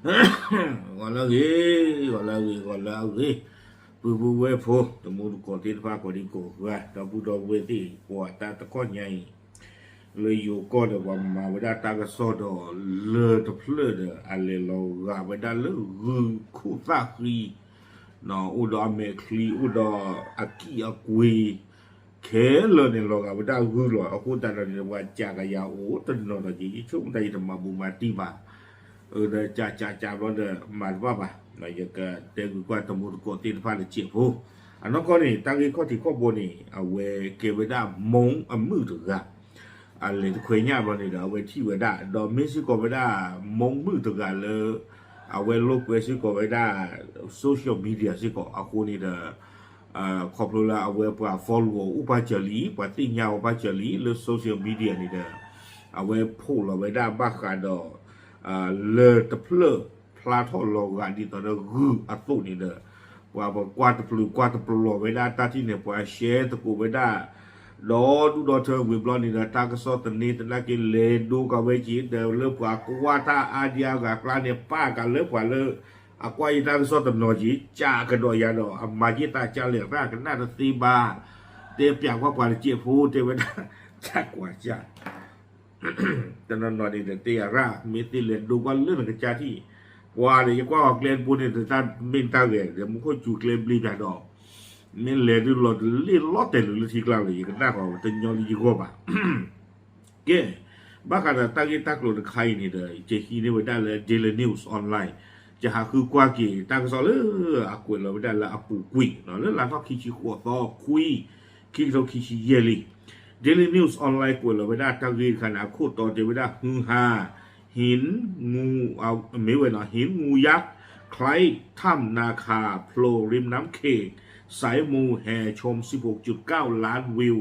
ဂီၤလၢအဂ့ၤ, ဂီၤလၢအဂ့ၤ, ဂီၤလၢအဂ့ၤ, ပုၢ်ဖိဝဲၢ်ဖိ တံၤသကိးသ့ၣ်တဖၣ်ကိးဒံကိးဂၤ ဒီပုၢ်ဒီဝဲၢ်သ့ၣ် ပှၤတၢ်တခီညါအံၤ လၢယိၤကီၢ်ဒီး ပှၤမၤဝဲဒၣ်တၢ်ကစီၣ်ဒီး လၢၢ်တဖျၢၣ်ဒီး အလဲၤလီၤဂာ်ဝဲဒၣ်လၢဂုၢ်ခိၣ်သၣ်ဃံ အိၣ်ဒီးအမဲာ်ချံ အိၣ်ဒီးအကံၣ်အကွ့ ခဲလၢာ်န့ၣ် လီၤဂာ်ဝဲဒၣ်ဂုၢ်လီၤ. အဃိသတးဒီးန့ၣ် ပှၤကးကယၤအိၣ်တနီၤနီၤက့ၤ ယဆိကမိၣ်တၢ်ယတမၤဘူးမၤတံၢ်ဘၣ်, ဒီးကးကးကးဘျီဒီးမၤတဘၣ်ဘၣ်, ယကတဲဂုာ်ကွၢ်တံၤသကိးသ့ၣ်တဖၣ်တစဲးဖိ, အနီၢ်ကီၢ်န့ၣ် တၢ်ဂ့ၢ်ခီၣ်ထံးခီၣ်ဘိန့ၣ် အဝဲကဲဝဲဒၣ်မိၢ်အမုၣ်တဂၤ အလဲၤတခွဲညၣ်ဘျီန့ၣ်ဒီး အဝဲထံၣ်ဝဲဒၣ် ဒီးမ့ၢ်စ့ၢ်ကီးဝဲဒၣ် မိၢ်မုၣ်တဂၤလၢ အဝဲလိာ်ကွဲစ့ၢ်ကီးဝဲဒၣ် social media စ့ၢ်ကီး အဃိန့ၣ်ဒီး ခီဖျိလၢအဝဲပှၤ follow အီၤအိၣ်ပၢ်စၢၤလံ ပှၤသ့ၣ်ညါအီၤပၢ်စၢၤလံ လၢ social media န့ၣ်ဒီး အဝဲဖိးလီၤဝဲဒၣ်ဘၣ်ဃးဒီး လၢၢ်တဖျၢၣ်ဖျါထီၣ်လီၤဂာ်ဒ်သိးဒီးဂုၢ်အသိးန့ၣ်ဒီး ပှၤကွၢ်တပျုာ်ကွၢ်တပျီၤဝဲဒၣ်တၢ်ထံၣ်န့ၣ် ပှၤ share သကိးဝဲဒၣ် ဒီဒူၣ်ဒီထၢဝံၤဘျီန့ၣ်ဒီး တၢ်ကစီၣ်သန့သနာ်က့ လဲၤဒိက့ၤဝဲက့ၤ ဒီးလၢပှၤကွၢ်တၢ်အါဒံအါဂၤအကျါန့ၣ် ပာ်က့ၤလၢပှၤလၢ အကွၢ်ယတၢ်ကစီၣ်တနီၤက့ၤ ကးကဒီးယၤဒီး အမၤယတၢ်ကလဲာ်သၣ်ကနၣ်တသ့ဘၣ်, တဲပျးကွၢ်ပှၤတစဲးဖိ တဲဝဲဒၣ် တၢ်ကွၢ်ကၢ် တနီၤနီၤန့ၣ်ဒီး တဲယၤရၣ် မ့ၢ်သ့လဲၤဒိကွၢ်လၢနကစၢ်ထံၣ်, ပှၤဒီး ယကွၢ်အီၤကျဲတဘိန့ၣ်ဒီး တၢ်မ့ၢ်တၢ်ဂဲၤဒီး မူခိၣ်စူၤကျဲဘျ့ဘၣ်ဒီး မ့ၢ်လဲၤဒုးလီၤတလ့ၣ်လီၤတဲာ်လၢလၢထံကျါလီၤ ယကနၣ်ဃီၤတညီလၢယဂီၢ်ဘၣ်. ကဲ, ဘၣ်ဃးဒီးတၢ်ဂ့ၢ်တၢ်ကျိၤတခါအံၤန့ၣ်ဒီး ယဟံးန့ၢ်ဝဲဒၣ်လၢ Daily News Online, ယဟးဃုကွၢ်က့ၤ တၢ်ကစီၣ်လၢအကွဲးလီၤဝဲဒၣ်လၢအပူၤကွံာ် လၢလါထီၣ်ခံဆံဃိးသီခွံ ခံကထိခံဆံယဲၢ်လံ. Daily News Online ကွဲးလီၤဝဲဒၣ်တၢ်ဂ့ၢ်တခါန့ၣ် အခိၣ်တီတဲဝဲဒၣ် ဟုဟါ ဟံး မ့ၢ်ဝဲနီၤ ဟံးငူယါ คล้ายถ้ำนาคา โผล่ริมน้ำเขก สายมูแห่ชม สิบหกจุดเก้าล้านวิว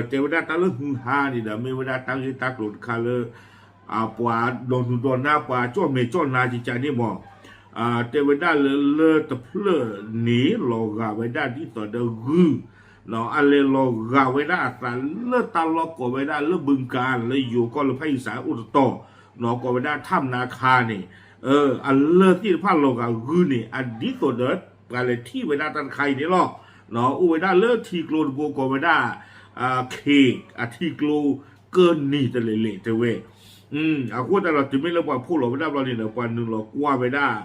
တဲဝဲဒၣ်တၢ်လၢ ဟုဟါန့ၣ်ဒီး မ့ၢ်ဝဲဒၣ်တၢ်ဂ့ၢ်တၢ်ကျိၤတခါလၢ ပှၤဒီးနုာ်ဒီးနၢ် ပှၤကၠီၣ်မဲာ်ကၠီၣ်နါကကန့ၣ်မး, တဲဝဲဒၣ်လၢလၢၢ်တဖျၢၣ်န့ၣ် လီၤဂာ်ဝဲဒၣ်ဒ်သိးဒီးဂုၢ် အလဲၤလီၤဂာ်ဝဲဒၣ်အသးလၢတၢ်လီၢ်ကိးဝဲဒၣ်လၢ ဘုံကၣ် လၢယိၤကီၢ်လၢဖၣ်အံၣ်စၢ်အိၣ်တတီၤ, ကိးဝဲဒၣ် ถ้ำนาคา န့ၣ်, အလၢၢ်သ့ၣ်တဖၣ်လီၤဂာ်ဂုၢ်န့ၣ် အဒ်သိးဒီး ပှၤလဲၤထံၣ်ဝဲဒၣ်တၢ်တခါအံၤန့ၣ်လီၤ. အိၣ်ဝဲဒၣ်လၢထံကျိတဘိကိးဝဲဒၣ် Cake အထံကျိကၢၢ်နံၤတလဲၤလဲၤတဲဝဲ အဃိသတးဒီး တုၤမ့ၢ်လၢပှၤဖိးလီၤဝဲဒၣ်ဘျီန့ၣ်ဒီး ပှၤနုာ်လီၤကွၢ်ဝဲဒၣ်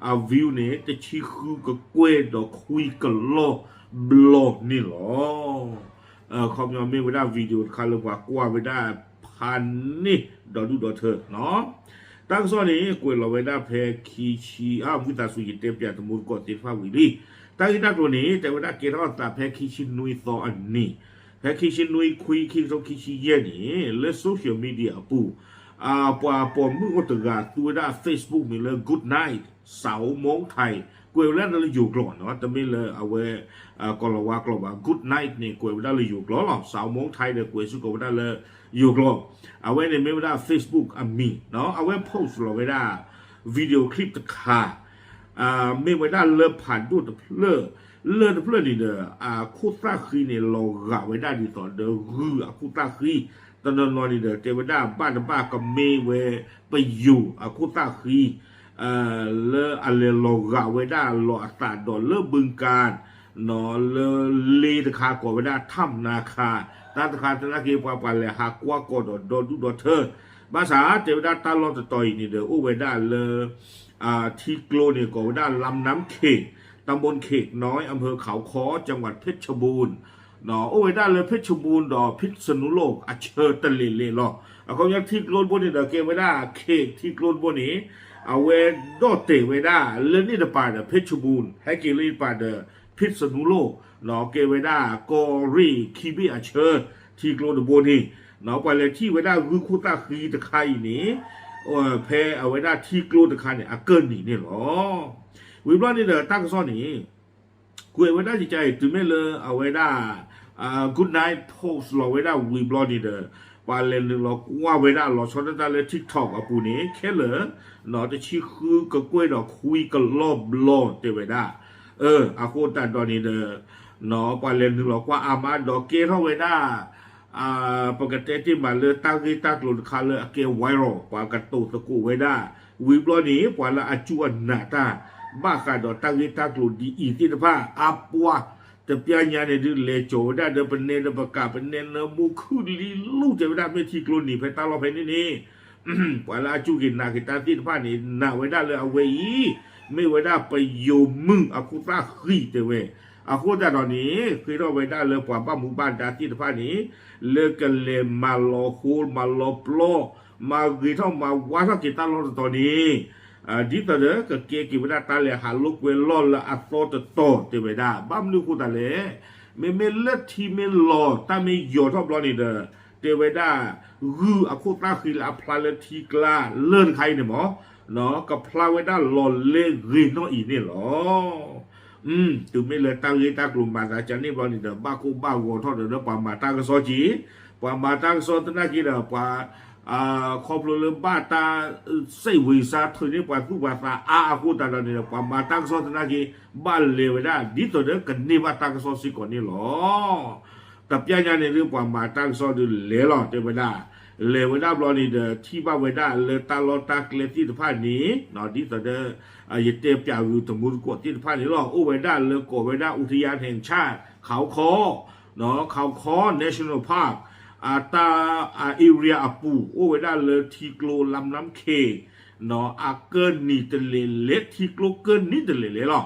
အ view န့ၣ် တဆံဃုကကွဲၢ်ဒီးခွံကလီၢ်ဘျီန့ၣ်လီၤ. ခီပညီမ့ၢ်ဝဲဒၣ် video တခါလၢပှၤကွၢ်ဝဲဒၣ်ဖးန့ၢ်ဒီဒူၣ်ဒီထၢ တၢ်ကစီၣ်န့ၣ် ကွဲးလီၤဝဲဒၣ်ဖဲခံဆံ အဝံသးစူၤ ယတဲပျးတံၤသကိးသ့ၣ်တဖၣ်ဝံၤလံ. တၢ်ဂ့ၢ်တၢ်ကျိၤန့ၣ် တဲဝဲဒၣ်ကဲထီၣ်အသးဖဲခံဆံနွံသီအနံၤ, ဖဲခံဆံနွံခွံ ခံကထိခံဆံယဲၢ်န့ၣ် လၢ social media အပူၤ ပှၤပိာ်မုၣ်အိၣ်တဂၤသူဝဲဒၣ် Facebook မံၤလၢ Good Night สาวมงไทย ကွဲးဝဲဒၣ်လၢယိၤကျိာ်နီၤ, တမ့ၢ်လၢအဝဲ ကီၢ်လီၤဝါကျိာ်ဘၣ်. Good Night န့ၣ် ကွဲးဝဲဒၣ်လၢယိၤကျိာ်လီၤ. စးမီထါဒီး ကွဲးစ့ၢ်ကီးဝဲဒၣ်လၢယိၤကျိာ်, အဝဲန့ၣ်မ့ၢ်ဝဲဒၣ် Facebook အမံၤနီၤ, အဝဲ post လီၤဝဲဒၣ် video clip တခါ မ့ၢ်ဝဲဒၣ်လၢၢ်ဖးဒိၣ်တဖျၢၣ်, လၢၢ်တဖျၢၣ်န့ၣ်ဒီး အခိၣ်သၣ်ဃံန့ၣ် လီၤဂာ်ဝဲဒၣ်ဒ်သိးဒီးဂုၢ်အခိၣ်သၣ်ဃံ, တနီၤနီၤန့ၣ်ဒီး တဲဝဲဒၣ်ဘၣ်တဘၣ်ကမ့ၢ်ဝဲ ပယိၤအခိၣ်သၣ်ဃံ လၢအလဲၤလီၤဂာ်ဝဲဒၣ်လီၤအသးဒီးလၢဘုံကၣ် လၢလ့တခါကိးဝဲဒၣ် ถ้ำนาคา, တၢ်တခါသနာ်က့ ပှၤပှၤလဲၤဟးကွၢ်ကီးဒီးဒီဒူၣ်ဒီထၢ, ဘၣ်ဆၣ်တဲဝဲဒၣ်တၢ်လီၢ်တတီၤအံၤန့ၣ်ဒီး အိၣ်ဝဲဒၣ်လၢ ထံကျိန့ၣ် ကိးဝဲဒၣ် ลำน้ำเขก ตำบลเขกน้อย อำเภอเขาค้อ จังหวัดเพชรบูรณ์ အိၣ်ဝဲဒၣ်လၢ เพชรบูรณ์ ဒီး พิษณุโลกအဆၢတလဲၤလဲၤလီၤ. အခီပညီထံကျိတဘိန့ၣ်ဒီး ကဲဝဲဒၣ် Cake ထံကျိတဘိန့ၣ် အဝဲဒီၣ်တဲာ်ဝဲဒၣ်လၢန့ၣ်တပၤဒီး เพชรบูรณ์ ဟဲက့ၤလၢန့ၣ်တပၤဒီး พิษณุโลก ကဲဝဲဒၣ်ကီၢ်ရ့ၣ်ခံဘ့ၣ်အဆၢ ထံကျိတဘိန့ၣ် ပှၤလဲၤထံၣ်ဝဲဒၣ်ဂုၢ်ခိၣ်သၣ်ဃံတခါအံၤန့ၣ် ဖဲအဝဲဒၣ်ထံကျိတခါန့ၣ် အကၢၢ်နံၤန့ၣ်လီၤ. ဝံၤဘျီန့ၣ်ဒီးတၢ်ကစီၣ်န့ၣ် ကွဲးဝဲဒၣ်ကကါအံၤ တုၤမ့ၢ်လၢအဝဲဒၣ် Good Night post လီၤဝဲဒၣ်ဝံၤဘျီန့ၣ်ဒီး ပှၤလဲၤနုာ်လီၤကွၢ်ဝဲဒၣ်လီၤဆီဒၣ်တၢ်လၢ TikTok အပူၤန့ၣ် ခဲလၢာ် တဆံဃုကကွဲၢ်ဒီးခွံကလီၢ်ဘျီတဲဝဲဒၣ် အဃိသတးဒီးန့ၣ်ဒီး ပှၤလဲၤနုာ်လီၤကွၢ်အါမးဒီးကဲထီၣ်ဝဲဒၣ် ပကတဲတ့ၢ်မးလၢတၢ်ဂ့ၢ်တၢ်ကျိၤတခါလၢအကဲ viral ပှၤကတိၤသကိးဝဲဒၣ်, ဝံၤဘျီန့ၣ် ပှၤလၢအစူၢ်အနာ်တၢ် ဘၣ်ဃးဒီးတၢ်ဂ့ၢ်တၢ်ကျိၤဒ်အံၤသ့ၣ်တဖၣ် အါပှၢ် တပျၢ်ညါန့ၣ်ဒုး လဲၤကၠီၤဝဲဒၣ်ဒီးပနဲဒီးပကး ပနဲနၢမူခုၣ်လံလူၢ် တဲဝဲဒၣ် မ့ၢ်ထံကျိနံၤဖဲတၢ်လီၢ်ဖဲန့ၣ်န့ၣ် ပှၤလၢအစူၢ်က့ၤနာ်က့ၤတၢ်သ့ၣ်တဖၣ်န့ၣ် နာ်ဝဲဒၣ်လၢအဝဲအံၤ မ့ၢ်ဝဲဒၣ်ပယိၤမုၣ်အခိၣ်သၣ်ဃံတဲဝဲ, အဃိသတးဒီးန့ၣ် ဃ့ထီၣ်ဝဲဒၣ်လၢပှၤဘၣ်မူဘၣ်ဒါသ့ၣ်တဖၣ်န့ၣ် လၢကလဲၤမၤလီၤဃိ မၤလီၤပျီ မၤဂ့ၤထီၣ်မၤဝါထီၣ်က့ၤတၢ်လီၢ်တတီၤန့ၣ် ဒ်သိးဒီးကကဲက့ၤဝဲဒၣ်တၢ်လဲၤဟးလိာ်ကွဲလီၢ်လၢအသီတတီၤတဲဝဲဒၣ်, ဘၣ်မနုၤအဃိသတးလဲၣ်, မ့မ့ၢ်လၢထံမ့ၢ်လီၤ တၢ်မ့ၢ်ယီၤထီၣ်ဘျီန့ၣ်ဒီး တဲဝဲဒၣ် ဂုၢ်အခိၣ်သၣ်ဃံလၢအဖျါလၢထံကျါလၢတခါအံၤန့ၣ်မ့ၢ် ကဖျါဝဲဒၣ်လီၤလဲဂ့ၤနီၣ်အံၤန့ၣ်လီၤ. တုၤမ့ၢ်လၢတၢ်ဂ့ၢ်တၢ်ကျိၤမၤသးကန့ၣ်ဘျီန့ၣ်ဒီး ဘၣ်ကိၢ်ဘၣ်ဂီၤထီၣ်ဒီးလၢပှၤမၤတၢ်ကစီၣ်က့ၤ, ပှၤမၤတၢ်ကစီၣ်သနာ်က့ဒီး ပှၤ ခီဖျိလၢဘၣ်တၢ် စဲးဝံၤစါထုးန့ၢ်ပှၤသူၣ်ပှၤသးအါအဃိသတးဒီးန့ၣ်ဒီး ပှၤမၤတၢ်ကစီၣ်သနာ်က့ ဘၣ်လဲၤဝဲဒၣ် ဒ်သိးဒီးကန့ၢ်ဘၣ်တၢ်ကစီၣ်စ့ၢ်ကီးန့ၣ်လီၤ. တပျၢ်ညါန့ၣ်ဒုး ပှၤမၤတၢ်ကစီၣ်ဒုးလဲၤလီၤ တဲဝဲဒၣ်, လဲၤဝဲဒၣ်ဘျီန့ၣ်ဒီး ထံၣ်ဘၣ်ဝဲဒၣ်လၢတၢ်လီၢ်တၢ်ကျဲသ့ၣ်တဖၣ်န့ၣ် ဒ်သိးဒီး ယတဲပၠးဂုာ်တမူတကိးသ့ၣ်တဖၣ်န့ၣ်လီၤ. အိၣ်ဝဲဒၣ်လၢကိးဝဲဒၣ် อุทยานแห่งชาติเขาค้อ เขาค้อ National Park အတၢ် အ area အပူၤ အိၣ်ဝဲဒၣ်လၢထံကျိ ลำน้ำเขง အကၢၢ်နံၤတလဲၤလဲၤ ထံကျိကၢၢ်နံၤတလဲၤလဲၤ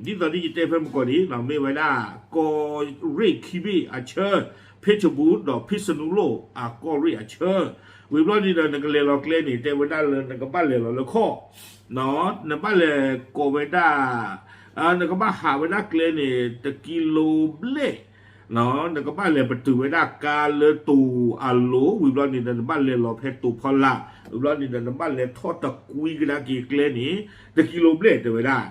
လီၤ. ဒ်သိးဒ်ယတဲဖဲမုၢ်ကီၢ်န့ၣ် မ့ၢ်ဝဲဒၣ် ကီၢ်ရ့ၣ်ခံဘ့ၣ်အဆၢ เพชรบูรณ์ဒီး พิษณุโลก အကီၢ်ရ့ၣ်အဆၢ, ဝံၤဘျီန့ၣ်ဒီး နကလဲၤလီၤကျဲန့ၣ် တဲဝဲဒၣ်လၢနကဘၣ်လဲၤလီၤလၢခီၣ် နဘၣ်လဲၤကိးဝဲဒၣ် နကဘၣ်ဟးဝဲဒၣ်ကျဲန့ၣ် တကံလိဘျဲၣ် နကဘၣ်လဲၤပတုာ်ဝဲဒၣ်ကါလၢတိၤအလိၤ ဝံၤဘျီန့ၣ်ဒီး နဘၣ်လဲၤလီၤဖဲတိၤဖီလာ် ဝံၤဘျီန့ၣ်ဒီး နဘၣ်လဲၤထီၣ်တကွံကဒါက့ၤကျဲန့ၣ် တကံလိဘျဲၣ်တဲဝဲဒၣ်,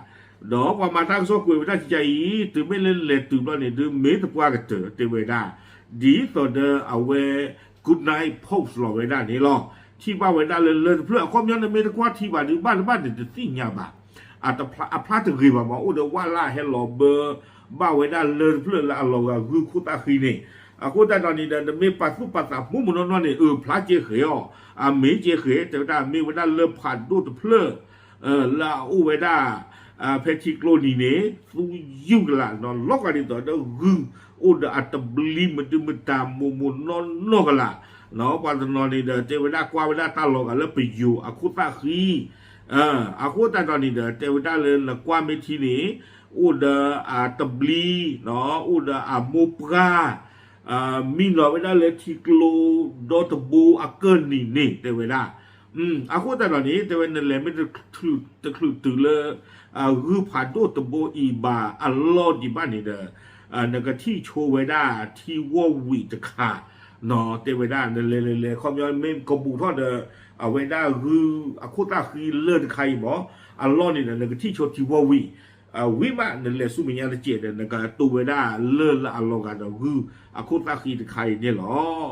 ဒီးပှၤမၤတၢ်ကစီၣ်ကွဲးဝဲဒၣ်ကကါအံၤ တုၤမ့ၢ်လၢလဲၤတုၤဘျီန့ၣ် ဒုးမ့ၢ်သပှၢ်ကတၢၢ်တဲဝဲဒၣ်, ဒ်သိးဒီးအဝဲ Good Night Post လီၤဝဲဒၣ်န့ၣ်လီၤ. ထံၣ်ဘၣ်ဝဲဒၣ်လၢလၢၢ်တဖျၢၣ် အခီပညီနမ့ၢ်တကွၢ်ထံဘၣ်ဒုး ဘၣ်တဘၣ်န့ၣ်တသ့ၣ်ညါဘၣ် အဖျါတဂ့ၤဘၣ်မး အိၣ်ဒီးဝၣ်လၢဟဲလီၤဘၢ ဘၣ်ဝဲဒၣ်လၢၢ်တဖျၢၣ်လၢအလီၤဂာ်ဂုၢ်ခိၣ်သၣ်ဃံန့ၣ်, အဃိသတးဒီးန့ၣ်ဒီး နမ့ၢ်ပာ်သူၣ်ပာ်သးမူးမူးနီၢ်နီၢ်န့ၣ် အၢ ဖျါကဲဃဲၤအီၤ, အမ့ၢ်ကဲဃဲၤ တဲဝဲဒၣ် မ့ၢ်ဝဲဒၣ်လၢၢ်ဖးဒိၣ်တဖျၢၣ် လၢအအိၣ်ဝဲဒၣ် ဖဲထံကျိနံၤန့ၣ် သူယုၢ်ကလာ် လီၤဂာ်ဒ်သိးဒီးဂုၢ် အိၣ်ဒီးအတဘျံးမဒုမတၤ မိၢ်မိၢ်နီၢ်နီၢ်ကလာ်, ပှၤတနီၤန့ၣ်ဒီး တဲဝဲဒၣ်ကွၢ်ဝဲဒၣ်တၢ်လီၤဂာ်လၢပယိၤအခိၣ်သၣ်ဃံ, အဃိသတးဒီးန့ၣ်ဒီး တဲဝဲဒၣ်လၢနကွၢ်မ့ၢ်ထံန့ၣ် အိၣ်ဒီးအတဘျံး အိၣ်ဒီးအမိၢ်ပှၢ် မံနီၤဝဲဒၣ်လၢထံကျိဒီတဘိအကၢၢ်နံၤန့ၣ် တဲဝဲဒၣ်. အဃိသတးဒီးန့ၣ် တဲဝဲနလဲၤမ့ၢ်တချုးတုၤလၢ ဂုၢ်ဖးဒိၣ်တဘိအံၤဘၣ်အလီၢ်ဒံးဘၣ်န့ၣ်ဒီး နကထံၣ်ဆိဝဲဒၣ်ထံဝီၢ်ဝံၤတခါ တဲဝဲဒၣ် နလဲၤလဲၤလဲၤ ခီပညီမ့ၢ်ကဘူးထီၣ်ဒီး အဝဲဒၣ်ဂုၢ်အခိၣ်သၣ်ဃံလၢၢ်တခါအံၤမး အလီၢ်န့ၣ်ဒီး နကထံၣ်ဆိထံဝီၢ်ဝံၤ ဝံၤမး နလဲၤဆူမဲာ်ညါတစဲးဒီး နကတိၤဝဲဒၣ်လၢၢ်လၢအလီၤဂာ်ဒီးဂုၢ်အခိၣ်သၣ်ဃံတခါအံၤန့ၣ်လီၤ.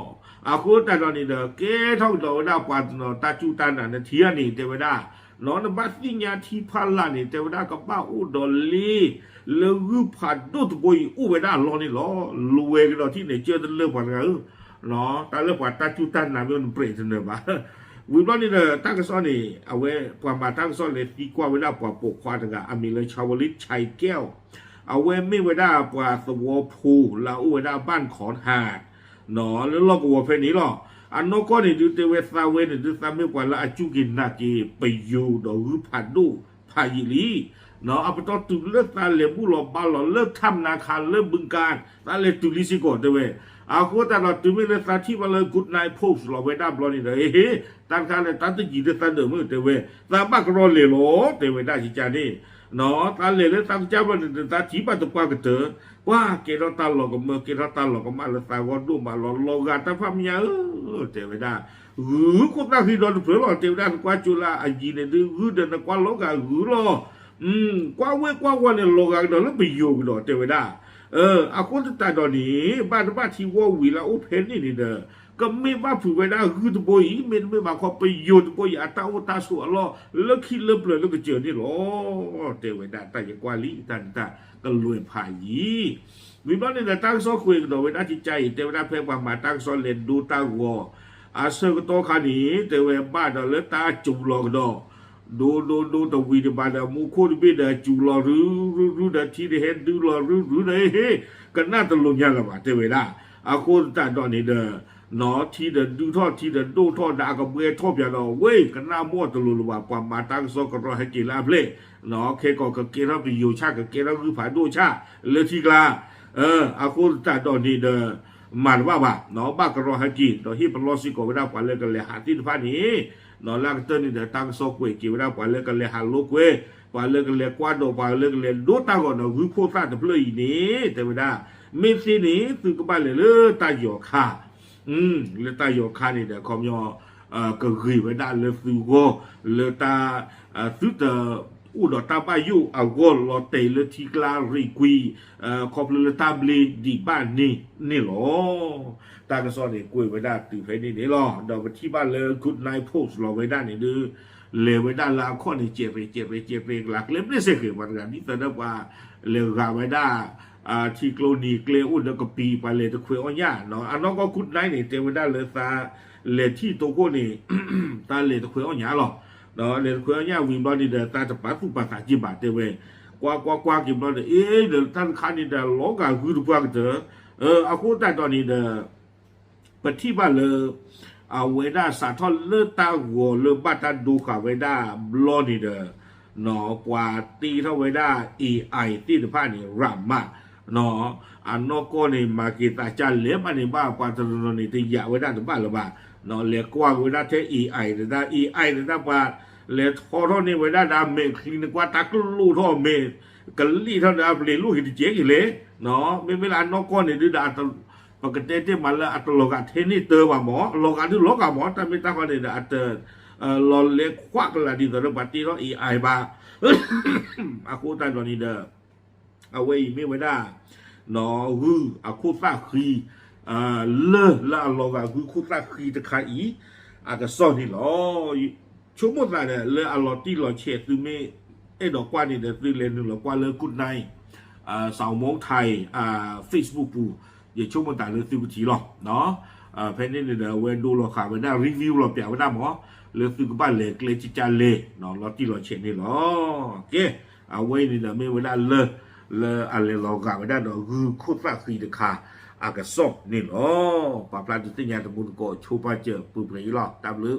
အဃိသတးဒီးန့ၣ်ဒီး ကဲထီၣ်ကဒီးဝဲဒၣ်ပှၤတနီၤတၢ်စူၢ်တၢ်နာ်နထံၣ်ဧါန့ၣ် တဲဝဲဒၣ် နဘၣ်သ့ၣ်ညါထံဖီလာ်န့ၣ် တဲဝဲဒၣ်ကဘၣ်အိၣ်ဒီးလ့ လၢဂုၢ်ဖးဒိၣ်တဘိအံၤအိၣ်ဝဲဒၣ်အလီၢ်န့ၣ်လီၤ. လွဲကဒီးထံၣ်န့ၣ် ကၢတလၢပှၤတဂၤဧၢ တၢ်လၢပှၤတၢ်စူၢ်တၢ်နာ်မ့ၢ်နပြဲးတနၢၤဘၣ်. ဝံၤဘျီန့ၣ်ဒီး တၢ်ကစီၣ်န့ၣ် အဝဲပှၤမၤတၢ်ကစီၣ်လဲၤသံကွၢ်ဝဲဒၣ်ပှၤပိာ်ခွါတဂၤ အမံၤလၢ ชาวลิต ชัยแก้ว အဝဲမ့ၢ်ဝဲဒၣ်ပှၤသဝီဖိလၢအအိၣ်ဝဲဒၣ် บ้านขอนหาด လၢလီၢ်ကဝီၤဖဲန့ၣ်လီၤ. အနီၢ်ကီၢ်န့ၣ်ဒုးတဲဝဲသးဝဲန့ၣ်ဒုးသးမ့ၢ်ပှၤလၢအစူၢ်က့ၤနာ်က့ၤပယိၤဒီးဂုၢ်ဖးဒိၣ်ဖးယံာ်လံ အပတီၢ်တုၤလၢသးလဲၤဘူၣ်လီၤဘါလီၤလၢထၢ်မနါခါလၢဘုကါ သးလဲၤတုၤလံစ့ၢ်ကီးတဲဝဲ. အဃိသတးဒီးတုၤမ့ၢ်လၢသးထံၣ်ဘၣ်လၢ Good Night Post လီၤဝဲဒၣ်ဘျီန့ၣ်ဒီး ဟ့ တၢ်တခါန့ၣ် တၢ်တယံၤလၢသးဒၢးမုၢ်တဲဝဲ သးဘၣ်ကရီလဲၤလီၤ တဲဝဲဒၣ်ကကါန့ၣ် သးလဲၤလၢသးကစၢ်ဘျီန့ၣ် သးထံၣ်ဘၣ်သပှၢ်ကတၢၢ် ပှၤကဲထီၣ်တၢ်လီၤကမၢ ကဲထီၣ်တၢ်လီၤကမၣ်လၢသးဂီၢ်ဒိၣ်မးလီၤ လီၤဂာ်တၢ်ဖးမံၤညါဧၢ တဲဝဲဒၣ် ဂုၢ်ခိၣ်သၣ်ဃံဒီတဖျၢၣ်လီၤ တဲဝဲဒၣ် နကွၢ်ကၠိလၢအယံၤန့ၣ်ဒုး ဂုၢ်ဒီးနကွၢ်လီၤဂာ်ဂုၢ်လီၤ ကွၢ်ဝဲကွၢ်ဝီန့ၣ် လီၤဂာ်ကဒီးလၢပယိၤကဒီး တဲဝဲဒၣ်. အဃိသတးဒီးန့ၣ် ဘၣ်တဘၣ်ထံဝီၢ်ဝံၤလၢအအိၣ်ဖဲန့ၣ်န့ၣ်ဒီး ကမ့ၢ်ဘၣ်ဖုးဝဲဒၣ်ဂုၢ်တဘိအံၤ မ့တမ့ၢ်ဘၣ်ခီ ပယိၤတဘိအံၤ အတၢ်အိၣ်တၢ်ဆိးအလီၢ် လၢခံလၢပျၢၤလၢကစၢၢ်န့ၣ်လီၤ တဲဝဲဒၣ် တၢ်ယကွၢ်လံ တၢ်န့ၣ်တၢ်ကလွဲၢ်ဖးယံၤ ဝံၤဘျီန့ၣ်ဒီး တၢ်ကစီၣ်ကွဲးကဒီးဝဲဒၣ်ကကါအံၤ တဲဝဲဒၣ်ဖဲပှၤမၤတၢ်ကစီၣ်လဲၤဒိတၢ်ဂီၤ အဆၢကတီၢ်ခါန့ၣ် တဲဝဲဘၣ်ဒီးလၢတၢ်စူၤလီၤကဒီး ဒိဒိဒိတဝံၤတဘၣ်ဒီး မူခိၣ်တဘ့ၣ်ဒီးစူၤလီၤရုရုရုဒီး ထံတဟဲဒုလီၤရုရုဒီး ဟ့ၣ် ကနၣ်တလိၤညါလၢၤဘၣ် တဲဝဲဒၣ်. အဃိသတးဒီးန့ၣ်ဒီး ထံဒီးဒုထီၣ် ထံဒီးဒိၣ်ထီၣ်ဒီး အကဘှဲထီၣ်ပၠးဒီး ဝ့ၢ် ကနၣ်ဘီၣ်တလိၤလၢၤဘၣ် ပှၤမၤတၢ်ကစီၣ်ကရီဟဲက့ၤလၢအဖျဲၣ် ခဲကီးကကဲထီၣ်ပယိၤဆၣ် ကကဲထီၣ်ဂုၢ်ဖးဒိၣ်ဆၣ်လၢထံကျါ အဃိသတးဒီးန့ၣ်ဒီး မၤတဘၣ်ဘၣ် ဘၣ်ကရီဟဲက့ၤ ဒီးဟ့ၣ်ပလီၢ်စ့ၢ်ကီးဝဲဒၣ်ပှၤလၢကလဲၤဟးသ့ၣ်တဖၣ်န့ၣ် လၢအကတၢၢ်န့ၣ်ဒီး တၢ်ကစီၣ်ကွဲးက့ၤဝဲဒၣ်ပှၤလၢကလဲၤဟးလိာ်ကွဲ ပှၤလၢကလဲၤကွၢ်ဒီး ပှၤလၢကလဲၤဒိတၢ်ဂီၤဒီး ဂုၢ်ခိၣ်သၣ်တဖျၢၣ်အံၤန့ၣ် တဲဝဲဒၣ် မ့ၢ်သ့န့ၣ် သုကဘၣ်လဲၤလၢတၢ်ယီၤခါ လၢတၢ်ယီၤခါန့ၣ်ဒီး ခီပညီ ကဂ့ၤဝဲဒၣ်လၢသုဂီၢ် လၢတၢ် သုတအိၣ်ဒီးတၢ်ဘၣ်ယိၣ်အဂီၢ် လီၤတဲာ်လၢထံကျါရ့ၣ်ကွံာ် ခီဖျိလၢတၢ်ဘျ့ဒံးဘၣ်န့ၣ်န့ၣ်လီၤ. တၢ်ကစီၣ်န့ၣ်ကွဲးဝဲဒၣ်တုၤဖဲန့ၣ်န့ၣ်လီၤ. ဒီးပထံၣ်ဘၣ်လၢ Good Night Post လီၤဝဲဒၣ်န့ၣ်ဒီး လဲၤဝဲဒၣ်လၢအခီၣ်န့ၣ် ကဲးရဲၣ်ကဲးရဲၣ်ကဲးရဲၣ် ကလးကျဲမ့ၢ်စ့ၢ်ကီး ပှၤတဂၤဒ်သိးဒီးပှၤလဲၤဂာ်ဝဲဒၣ် ထံကျိနံၤကျဲအိၣ်ဒီးကပံာ် ပှၤလဲၤတခွဲးအီၣ်ညၣ် အနီၢ်ကီၢ် Good Night န့ၣ် တဲဝဲဒၣ်လၢသးလဲၤထံၣ်တိခိၣ်န့ၣ် သးလဲၤတခွဲးအီၣ်ညၣ်လီၤ. ဒီးလဲၤတခွဲးအီၣ်ညၣ်ဝံၤဘျီန့ၣ်ဒီး သးတပာ်သူၣ်ပာ်သးက့ၤဘၣ် တဲဝဲ ကွၢ်ကွၢ်ကွၢ်က့ၤဘျီဒီး အ့ ဒီးတၢ်တခါန့ၣ်ဒီး လီၤဂာ်ဂုၢ်တပှၢ်ကတၢၢ် အဃိသတးဒီးန့ၣ်ဒီး ပထံၣ်ဘၣ်လၢ အဝဲဒၣ်စးထီၣ်လၢတၢ်ဂီၤလၢဘၣ်တၢ်ဒိဃာ်ဝဲဒၣ်ဘျီန့ၣ်ဒီး ပှၤတ့ထီၣ်ဝဲဒၣ် AI သ့ၣ်တဖၣ်န့ၣ် ရးမး အနီၢ်ကီၢ်န့ၣ် မၤက့ၤသးကါလဲာ်ဘၣ်န့ၣ်ဘၣ် ပှၤတနီၤနီၤန့ၣ် တယာ်ဝဲဒၣ်တဘၣ်လၢၤဘၣ် လဲၤကွၢ်က့ၤဝဲဒၣ်ထဲ AI တဒၣ် AI တဒၣ်ပှၤ လဲၤထီထီၣ်န့ၢ်ဝဲဒၣ်ဒီးမဲာ်ချံန့ၣ် ကွၢ်တၢ်ကလိၣ်ထီၣ်မဲာ် ကလံၣ်ထီၣ်ဒီးအပျ့ၤလိၣ်က့ၤတကဲက့ၤလဲၣ် မ့မ့ၢ်လၢအနီၢ်ကီၢ်န့ၣ်ဒုးဒီး ပကတဲတ့ၢ်မးလၢအတလီၤဂာ်ထဲန့ၣ်တၢ်ဘၣ်မး လီၤဂာ်ဒုးလီၤဂာ်မး တၢ်မ့ၢ်တၢ်ဃီန့ၣ်ဒီး အတ လီၤလဲၤကွၢ်ကလာ်ဒ်သိးဒီးပှၤတ့ထီၣ် AI ဘၣ် အဃိသတးဒီးန့ၣ်ဒီး အဝဲအံၤမ့ၢ်ဝဲဒၣ် ဂုၢ်အခိၣ်သၣ်ဃံ လၢ လၢအလီၤဂာ်ဂုၢ်ခိၣ်သၣ်ဃံတခါအံၤ အကစီၣ်န့ၣ်လီၤ. ဆိကမိၣ်သးဒီး လၢအလီၤတံၢ်လီၤဆဲး သုမ့ၢ်အဲၣ်ဒိးကွၢ်န့ၣ်ဒီး သုလဲၤနုာ်လီၤကွၢ်လၢ Good Night စးမီထါအံၤ Facebook ပူၤ ယဆိကမိၣ်သးလၢသုကထံၣ်လီၤ. ဖဲန့ၣ်န့ၣ်ဒီး အဝဲဒိလီၤဃာ်ဝဲဒၣ် review လီၤပျးဝဲဒၣ်မး လၢသုကဘၣ်လဲၤကျဲကကါလဲာ် လီၤတံၢ်လီၤဆဲးန့ၣ်လီၤ. ကဲ အဝဲအံၤန့ၣ်ဒီးမ့ၢ်ဝဲဒၣ်လၢ လၢအလဲၤလီၤဂာ်ဝဲဒၣ်ဒီးဂုၢ်ခိၣ်သၣ်ဃံတခါ အကစီၣ်န့ၣ်လီၤ. ပာ်ဖျါဒုးသ့ၣ်ညါတမူတကိး ဆိပာ်စၢၤပှဲၤပှဲၤအံၤလီၤ. တၢ်ဘျုး